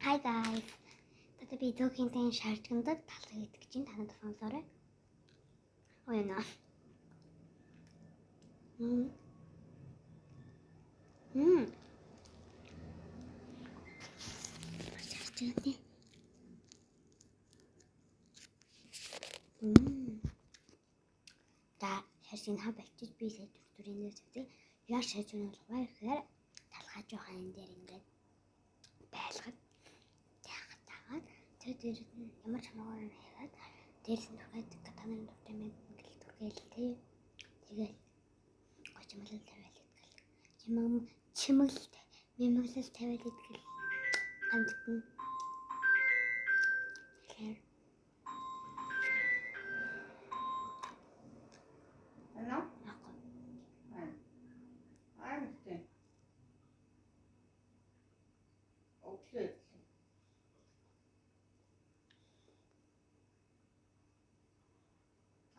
Hi guys. Одоо би зөөхийнтэй шаржгандаг талхыг идэх гэж байна. Танад сонсоорой. Ой наа. Мм. Мм. Шаржганы. Мм. За, шаржийг хав болчих би сая дүр дүрийн дээр тавьдаг. Яар шаржиг нь болох вэ гэхээр талхаа жоохон энэ дээр ингээд байлгаад яагаад таагаад тэр дээр нь ямар ч хамаагүй юм хийгээд дээрс нь түргээд та нарын дуртай мэд ингээл түргээл тий. Тэгэл гоо чимэглэл тавиал идэл. Чимэг чимэглэл мэмэглэл тавиал идэл гандтан. Тэгэхээр Ano? аахгүй. Ай. Ай мэдээ. Өглөө.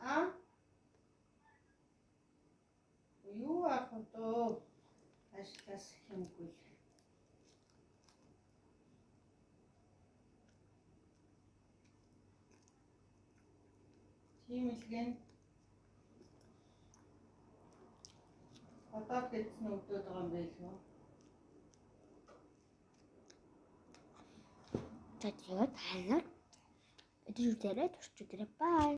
А? Юу аах вэ дөө? Ажлаас хэмгүй л. Тийм л гэн. Одоо гэсэн өгдөд байгаа юм байлгүй. За тэгээд та нар өдөр үзээрэй, турч үзээрэй. Bye.